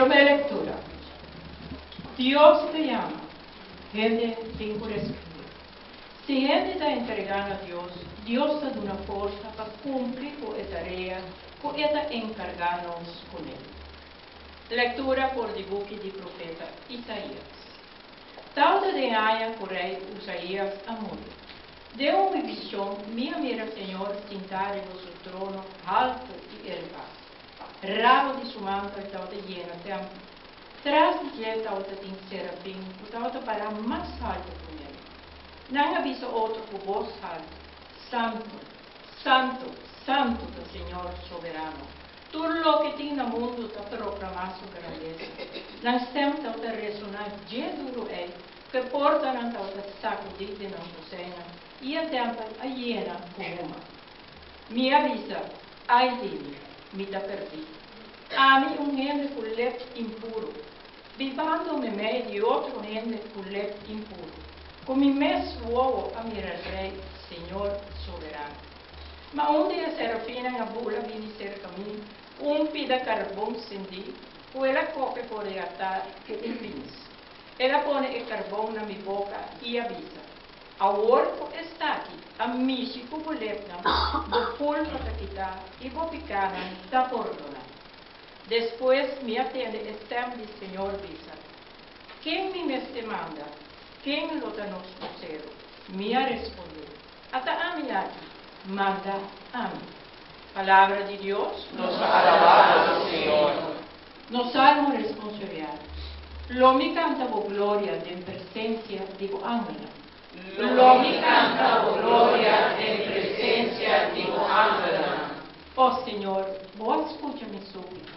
Promé lektura. Dios ta yama, hende tin ku respondé. Si hende ta entregá na Dios, Dios ta duna forsa pa kumpli ku e tarea ku e ta enkargá nos kuné. Lektura for di buki di profeta Isaías. Tabata den aña ku rei Usaías a muri. Den un vishon mi a mira Señor sintá riba su trono haltu i elevá. Rabo di su mantel tabata yena tèmpel. Tras di dje tabata tin serafin ku tabata pará mas haltu ku nel. Nan a bisa otro ku bos haltu, Santu, santu, santu ta Señor Soberano! Tur loke tin na mundu ta proklamá su grandesa. Nan stèm tabata resoná dje duru ei ku e portanan tabata sakudí den nan koseinan i e tèmpel a yena ku huma. Mi a bisa, Ai di mi, mi ta pèrdí! Ami un hende ku lep impuru, bibando meimei di otro hende ku lep impuru, ku mi mes wowo a mira Rei, Señor Soberano. Ma un di e serafinnan a bula bini serka mi ku un pida karbon sendí ku el a kohe for di altar ku un pins. El a pone e karbon na mi boka i a bisa, Awor ku esaki a mishi ku bo lepnan, bo kulpa ta kitá i bo pikánan ta pordoná. Despues mi a tende e stèm di Señor bisa, Ken mi mester manda? Ken lo ta nos bosero? Mi a respondé, Ata ami aki, manda ami. Palabra di Dios. Nos ta alabá bo, Señor. Nos salmo responsorial. Lo mi kanta bo gloria den presensia di bo angelnan. Lo mi kanta bo gloria den presensia di bo angelnan. O Señor, bo a skucha mi súplika.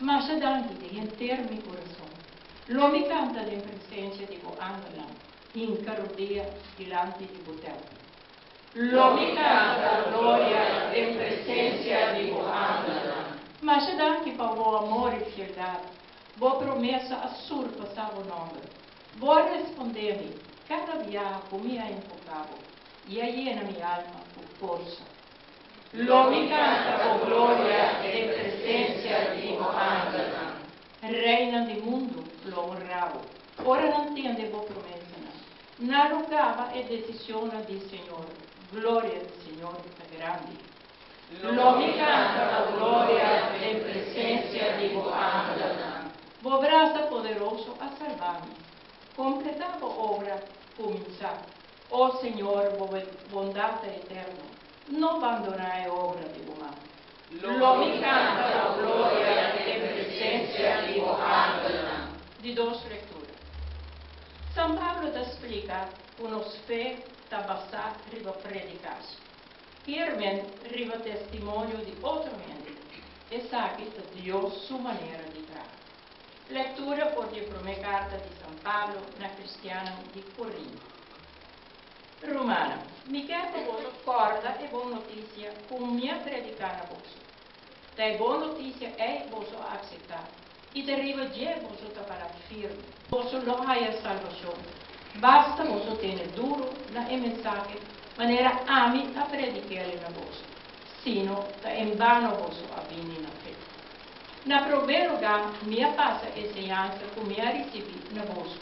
Masha danki di henter mi kurason. Lo mi kanta den presensia di bo angelnan, hinka rudia dilanti di bo tèmpel. Lo mi kanta gloria den presensia di bo angelnan. Masha danki pa bo amor i fieldat. Bo promesa a surpasá bo nòmber. Bo a respondé mi kada biaha ku mi a invoká bo, i a yena mi alma ku forsa. Lo mi kanta bo gloria den presensia di bo angelnan. Reinan di mundu lo honrá bo ora nan tende bo promesanan. Nan lo gaba e desicionnan di Señor, gloria di Señor ta grandi. Lo mi canta bo gloria den presencia di bo angelnan. Bo brasa poderoso a salba mi. Completa bo obra cuminsa. O Señor, bo bondad ta eterno, no bandona e obra di bo man. Lo mi canta bo gloria den presencia di bo angelnan. Di dos lectura. San Pablo ta splika ku nos fe ta basá riba predikashi. Kier men riba testimonio di otro hende. Esaki ta Dios su manera di traha. Lektura for di e promé karta di San Pablo na kristiannan di Korinto. Rumannan, mi ke pa boso kòrda e bon notisia ku mi a prediká na boso. Ta e bon notisia ei boso a akseptá, i ta riba dje boso ta pará firme. Boso lo haya salbashon, basta boso tene duru na e mensahe manera ami a predik'el na boso, sino ta en bano boso a bini na fe. Na promé lugá mi a pasa e enseñansa ku mi a risibí na boso,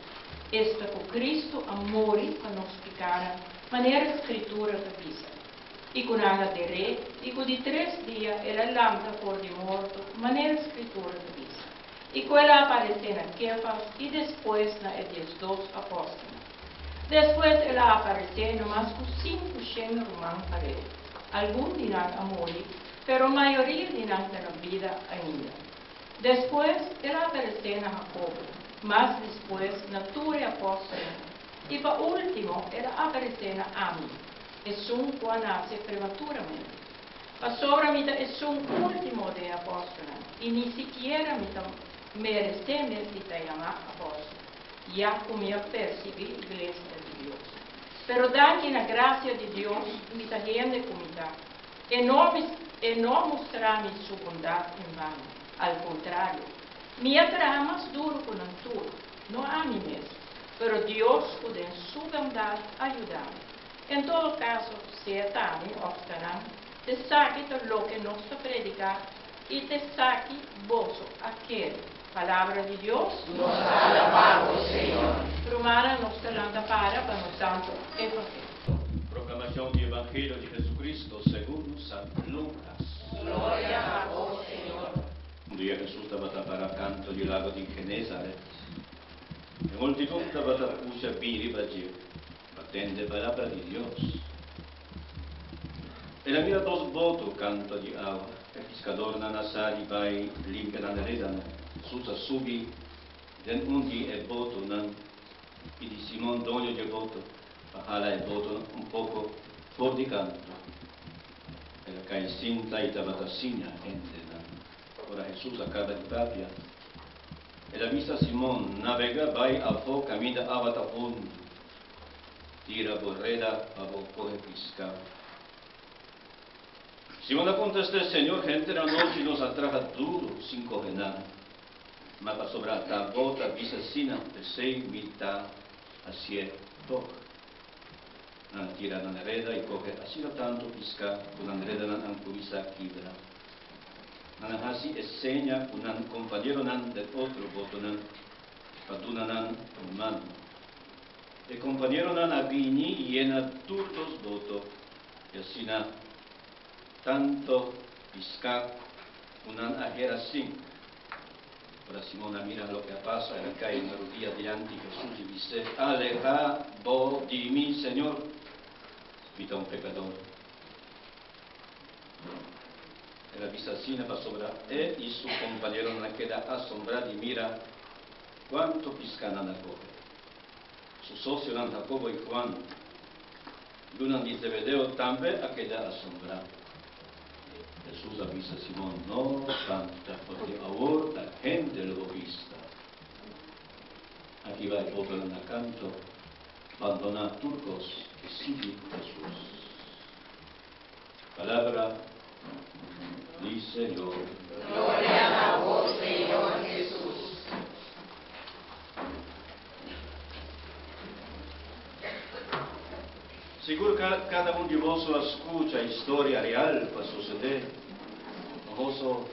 esta ku Kristu a muri pa nos pikánan, manera Skritura ta bisa, i ku nan a der'é, i ku di tres dia el a lanta for di morto, manera Skritura ta bisa, i ku el a aparesé na Kefas i despues na e diesdos apòstelnan. Despues el a aparesé na mas ku sinkoshen ruman pareu. Algun di nan a muri, pero mayoria di nan ta na bida ainda. Despues el a aparesé na Jakobo, mas despues na tur e apòstelnan, i pa último el a aparesé na ami, esun ku a nase prematuramente. Pasobra mi ta esun último den e apòstelnan, i ni sikiera mi ta meresé mes di ta yamá apòstel, ya ku mi a persiguí iglesia di Dios. Pero danki na grasia di Dios mi ta hende ku mi ta. E no e no a mustra mi su bondat en bano. Al kontrario, mi a traha mas duru ku nan tur, no ami mes, pero Dios ku den su bondat a yuda mi. En todo kaso, sea ta ami òf ta nan, t'esaki ta loke nos ta prediká i t'esaki boso a kere. Palabra di Dios. Nos ta alabá bo, Señor. Rumannan, nos ta lanta para pa nos santu Evangelio. Proklamashon di Evangelio di Jesucristo segun San Lucas. Gloria na bo, Señor. Un dia Hesus tabata para kanto di lago di Genesaret. E multitut tabata pusha bin riba dje pa tende palabra di Dios. El a mira dos boto kanto di awa. E piskadornan a sali bai limpia nan redanan. Hesus a subi den un di e botonan i di Simon, doño dje boto, pa hala e boto un poko for di kanto. El a kai sinta i tabata siña hendenan. Ora Hesus a kaba di papia, el a bisa Simon, Nabegá bai afó kaminda awa ta hundu. Tira bo reda pa bo kohe piská. Simon a kontest'é, Señor, henter anochi nos a traha duru sin kohe nada. Ma pasobra ta bo ta bisa asina, p'esei mi ta hasié tòg. Nan a tira nan reda i kohe asina tantu piská ku nan redanan a kuminsá kibra. Nan a hasi e seña ku nan kompañeronan den otro botonan pa duna nan un man. E kompañeronan a bini i yena tur dos boto, i asina tanto piská ku nan a hera sink. Ora Simon a mira loke a pasa, el a kai na rudia dilanti Hesus i bis'é, Alehá bo di mi, Señor, mi ta un pekador. El a bisa asina pasobra e i su kompañeronan a keda asombrá di mira kuantu piská nan a kohe. Su sosionan Jakobo i Juan, yunan di Zebedeo, tambe a keda asombrá. Hesus a bisa Simon, No spanta, for di awor ta hende lo bo bista. Aki bai otronan na kanto, bandoná tur kos i sigui Hesus. Palabra di Señor. Gloria na bo, Señor Hesus. Sigur kada un di boso a skucha historia real ku a susedé famoso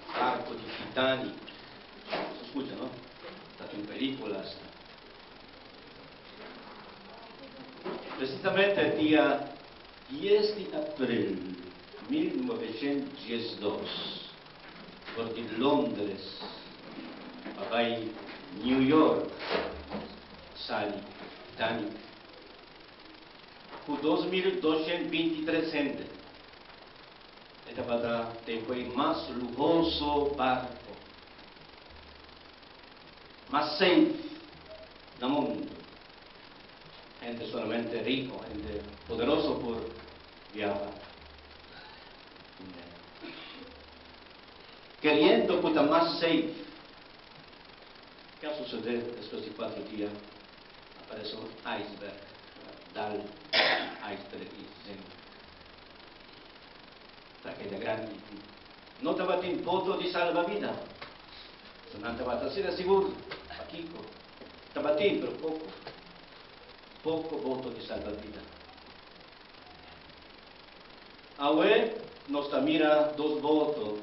barko di Titanic. Boso skucha, no? Ta tin pelíkula asta. Presisamente dia dies di april 1912, for di Londres pa bai New York, sali Titanic ku 2223 hende. E tabata tempu ei mas luhoso barko, mas safe na mundu. Hende solamente riko, hende poderoso por viaha. Keriendo ku ta mas safe. Ke a susedé despues di kuater dia? Aparesé un iceberg, dal iceberg i zink. Tragedia grandi. No tabatin boto di salbabida. So nan tabata asina sigur. Pakiko? Tabatin, pero poko. Poko boto di salbabida. Awe nos ta mira dos boto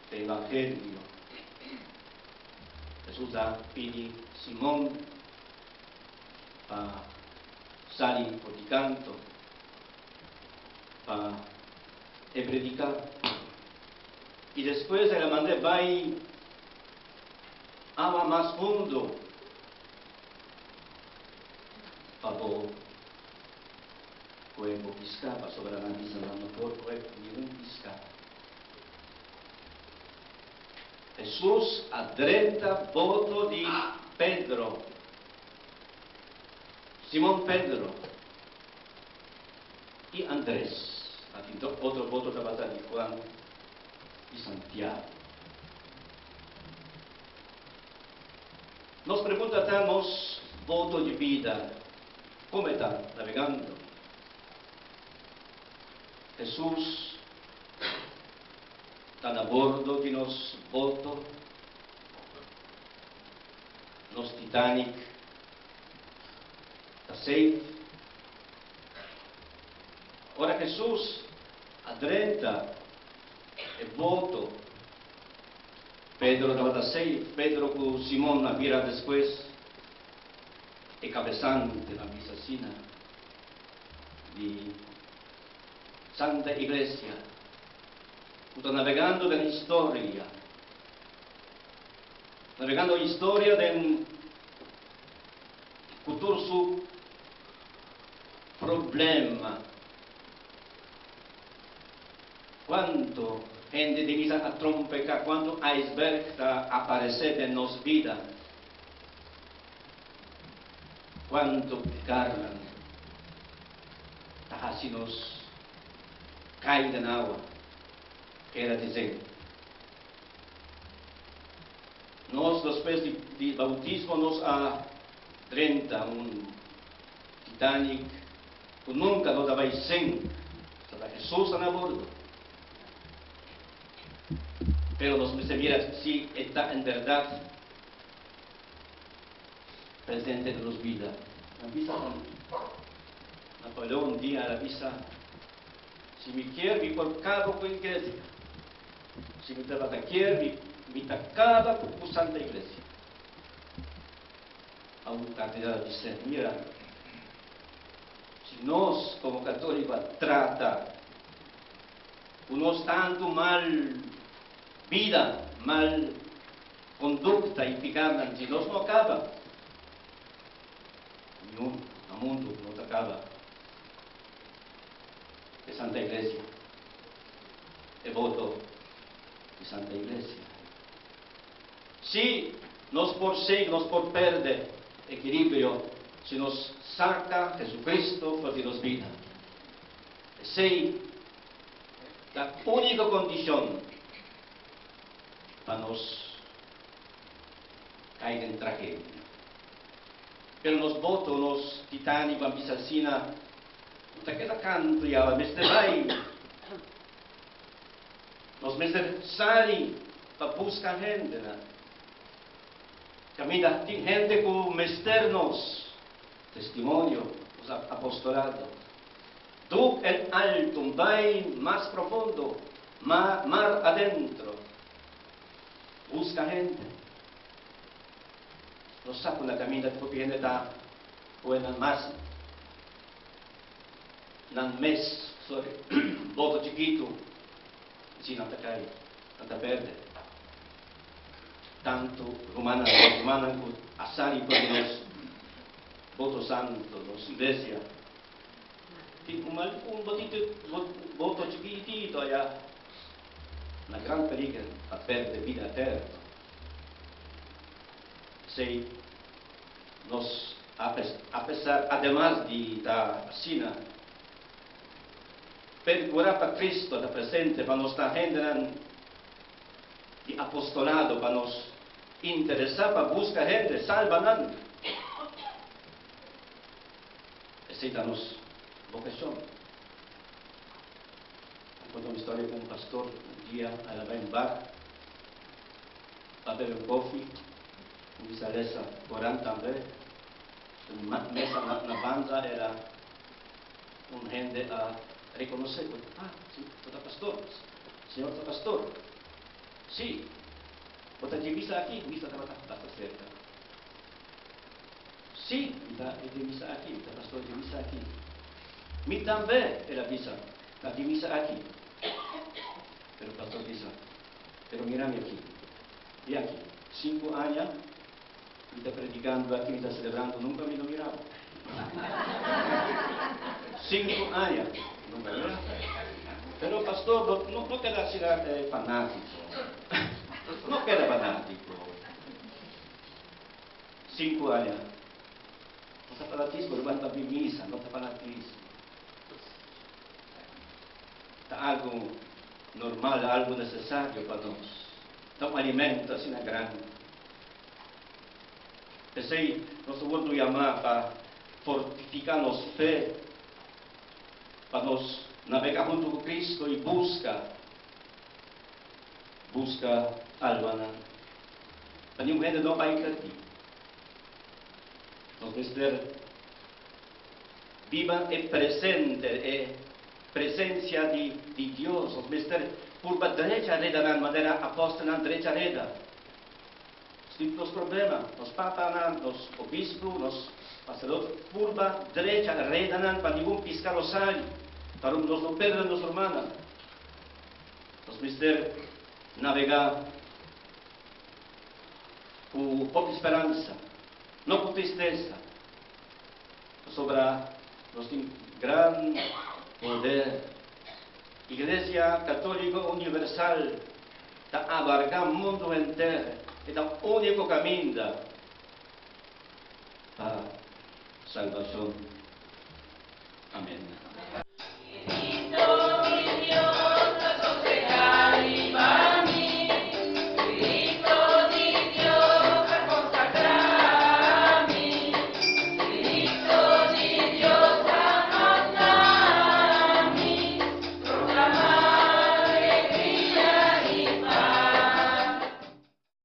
den Evangelio. Hesus a pidi Simon pa sali for di kanto pa e prediká. I despues el a mand'é bai awa mas hundo pa bo koe bo piská, pasobra nan bisa nan no por koe ningun piská. Hesus a drenta boto di Pedro, Simon Pedro i Andres. A tin otro boto tabata di Juan i Santiago. Nos pregunta ta, nos boto di bida como e ta nabegando? Hesus ta na bordo di nos boto, nos Titanic ta safe. Ora Hesus a drenta e boto. Pedro tabata safe, Pedro ku Simon a bira despues e kabesante na bisa asina di Santa Iglesia ku ta nabegando den historia, nabegando historia den ku tur su problema. Cuanto hende di misa a trompeca, cuanto iceberg ta aparece den nos bida, cuanto picarnan ta haci nos cay den awa, keda dicen. Nos despues di bautismo nos a drenta un Titanic ku nunka no ta bai sink, ta Hesus ta na bordo. Pero nos mester mira si e ta en bèrdat presente den nos bida. Nan bisa un Napoleon un dia el a bisa, Si mi kier mi por kaba ku iglesia. Si mi tabata kier mi ta kaba ku Santa Iglesia. A un kardinal a bis'é, Mira, si nos komo katóliko a trata ku nos tantu mal bida, mal kondukta i pikánan, si nos no a kaba, niun na mundu no ta kaba e Santa Iglesia, e boto di Santa Iglesia. Sí, nos por sink, nos por perde ekilibrio si nos saca Jesucristo for di nos bida. Esey ta unico condicion pa nos cay den tragedia. Pero nos boto, nos Titanic, ban bisa asina, no ta keda canto y awa mester bay. Nos mester sali pa buska hendenan. Kaminda tin hende ku mester nos testimonio, nos apostolado. Duk en alto, bai mas profundo, mar adentro. Buska hende. Nos sa ku na kaminda tin hopi hende ta pone nan mas nan mes, sorry, boto chikitu, si nan ta kai, nan ta perde. Tantu rumannan, nos rumannan ku a sali for di nos boto santu, nos iglesia, tin un mal, un botito, boto chikitito aya na gran peliger pa perde bida eterno. Esei nos apesar, ademas di ta asina, percura pa Cristo ta presente pa nos ta hendenan di apostolado, pa nos interesa pa busca hende, salba nan. Esey ta nos vocacion. A conta un historia cu un pastor un dia a la bay un bar pa bebe un koffie. Cuminsa lesa Koran tambe. Su mesa na banda era un hende a reconoce cu, ah, si, bo ta pastor. Señor ta pastor. Si, bo ta dje misa aki? Misa tabata basta cerca. Si, mi ta dje misa aki, mi ta pastor dje misa aki. Mi tambe, el a bisa, ta dje misa aki. Pero pastor bisa, pero mira mi aki. I aki, sinku aña mi ta predikando aki, mi ta selebrando, nunka mi no mira bo. Sinku aña, nunka mi mira. Pero pastor, no, no keda asina fanátiko. No keda fanátiko. Sinku aña. No ta fanatismo, ruman, ta bin misa, no ta fanatismo. Ta algu normal, algu nesesario pa nos. Ta un alimento asina grandi. P'esei nos ta wordu yamá pa fortifiká nos fe, pa nos nabegá huntu ku Cristo i buska, buska almanan, pa niun hende no bai pèrdí. Nos mester biba e presente, e. Presensia di Dios. Nos mester purba drecha redanan manera apòstelnan drecha reda. Nos tin nos problema, nos papanan, nos obispu, nos saserdote, purba drecha redanan pa ningun piská lo sali, pa nos no pèrdè nos rumannan. Nos mester navegá ku hopi speransa, no ku tristesa, pasobra nos tin gran poder. Iglesia Katóliko Universal ta abarká mundu henter, e ta úniko kaminda pa salbashon. Amèn.